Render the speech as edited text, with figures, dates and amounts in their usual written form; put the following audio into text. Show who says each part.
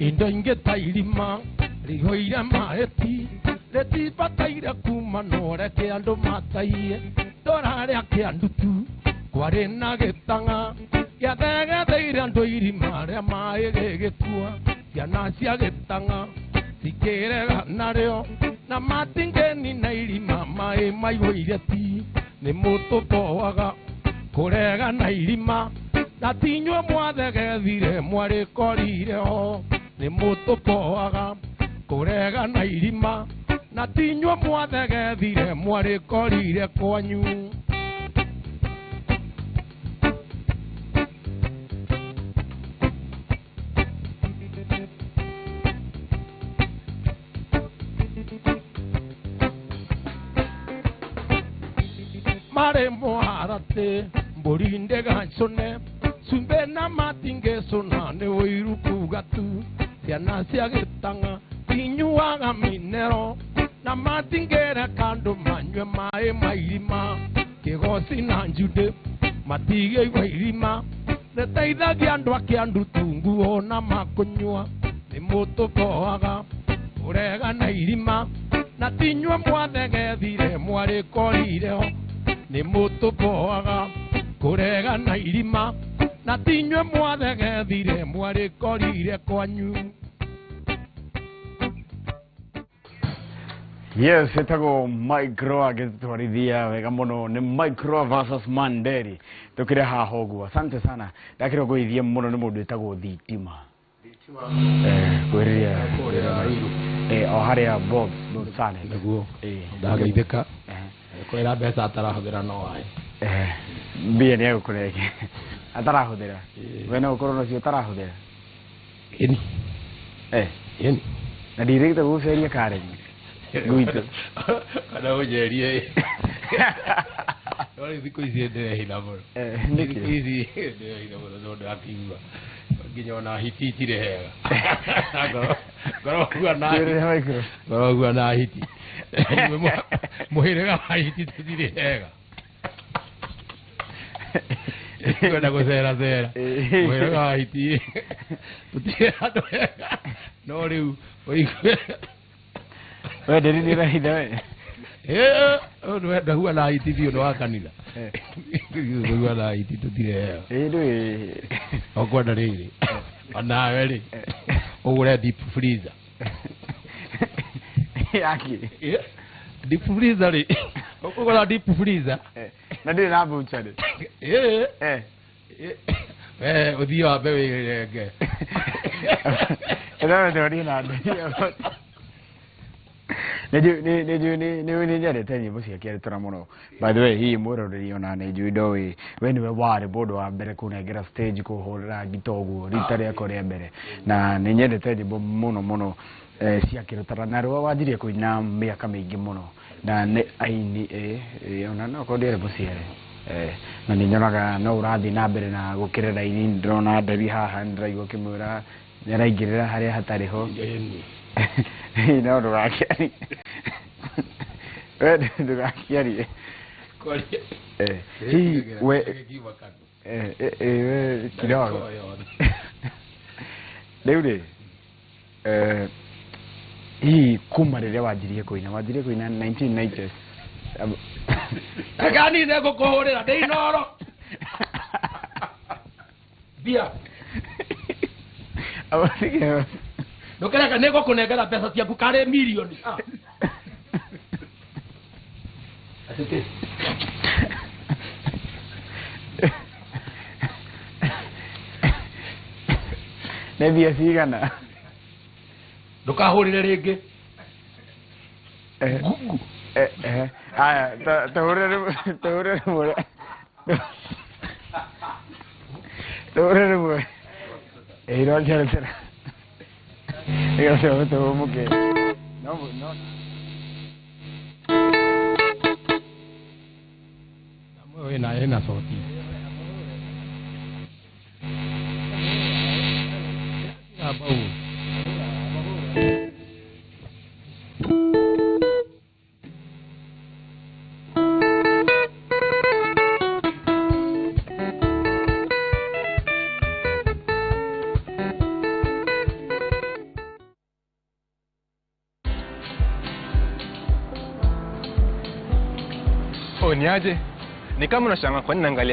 Speaker 1: Indo ingĩ ta irima rĩihũire maĩ ti rĩtibataire kuma no reke andũ mataiye ndũra rĩa kĩandutu kwarĩ na gĩtang'a gĩathegetheire andũ irima rĩa maĩ gĩgĩkua ciana cia gĩtang'a cikĩrega narĩo na matingĩnina irima maĩ maihũire ti nĩ mũtũboaga kũrega na irima na tinyue mwathegethire mwarĩkorire ho nĩ mũtũboaga kũrega na irima na tinyue mwathegethire mwarĩkorire kwanyu. Marĩ mũharatĩ mbũri ndĩgacũne cumbĩ na matingĩcũna nĩ ũiru kuga tu ciana cia gĩtang'a tinyuaga minero na matingĩreka andũ manyue maĩ ma irima kĩgoci na njundĩ matigĩigua irima rĩteithagia andũ a kĩandutu nguo na makũnyua nĩ mũtũboaga kũrega na irima na tinyue mwathegethire mwarĩkorire ho nĩ mũtũboaga kũrega na irima na tinyue mwathegethire mwarĩkorire kwanyu.
Speaker 2: Yes, etagwo Mike Roa agĩtwarithia wega mũno nĩ Mike Roa versus Manderi tũkĩrĩ haha ũguo. Asante sana, ndakĩrongoithie mũno nĩ mũndũ wĩtagwo Thitima. Kwĩrĩria o harĩa Bob Sanet
Speaker 1: nĩguo ndageithĩka kwĩra mbeca atarahũthĩra no ae
Speaker 2: mbia nĩ egũkũrenge atarahũthĩra we no ũkorwo nacio ũtarahũthĩra.
Speaker 1: Ĩni. Ĩni.
Speaker 2: Na ndirĩgĩte gũceria Karen gwitũ
Speaker 1: kana ũnjerie no rĩu thikũ ici ndĩrehitha mũno.
Speaker 2: Nĩkĩ?
Speaker 1: Thikũ ici ndĩrehitha mũno tondũ ndakĩigua nginya ona hiti itirĩ hega. Ngorogua na hiti mũhĩrĩga wa hiti tũtirĩ hega kwenda gũcera cera mũhĩrĩga wa hiti tũtirĩ handũ hega no rĩu ũigue
Speaker 2: we ndĩri nĩ ũrahitha we.
Speaker 1: Ndahua na hiti biũ nĩ wa kanitha ndahua na hiti tũtirĩ hega.
Speaker 2: Ndũĩ
Speaker 1: okwenda rĩrĩ onawe rĩ ũgũre deep freezer.
Speaker 2: Yaki
Speaker 1: Deep freezer rĩ ũkũgũra deep freezer
Speaker 2: na ndĩrĩ na butchery.
Speaker 1: We ũthiĩ wambe wĩrenge.
Speaker 2: Ĩno na mbere. Nĩ nyendete nyĩmbo cia Kĩarĩtũra mũno. By the way, hihi mwĩroreri ona nĩ njũĩ ndoĩ we nĩwe warĩ mũndũ wa mbere kũnengera stage kũhũrĩra ngita ũguo rita rĩakwa rĩa mbere, na nĩ nyendete nyĩmbo mũno mũno cia Kĩrũtara na rĩrĩa wanjirie kũina mĩaka mĩingĩ mũno na nĩ aini ona no korwo ndiarĩ mũciare na nĩ nyonaga no ũrathiĩ na mbere na gũkĩrĩra aini. Ndĩrona Nderi haha nĩndĩraigua ũkĩmwĩra nĩaraingĩrĩra harĩa hatarĩ ho. No ndũgakĩarie we ndũgakĩarie hihi we we kidogo rĩu rĩ hihi kuma rĩrĩa wanjirie kũina 1990s
Speaker 1: Kani nĩ ngũkũhũrĩra ndĩ inoro mbia ndũkĩreka nĩ ngũkũnengera mbeca ciaku karĩ mirioni.
Speaker 2: Nĩ mbia cigana?
Speaker 1: Ndũkahũrĩre rĩngĩ.
Speaker 2: Aya tũhũrĩre rĩmwe tũhũrĩre rĩmwe ĩno Kĩarĩtũra nĩgetha tũhũmũke. No no
Speaker 1: wĩna ĩna coti. Bau.
Speaker 3: Oh, ni aje? Ni kama unashangaa kwa nini naangalia.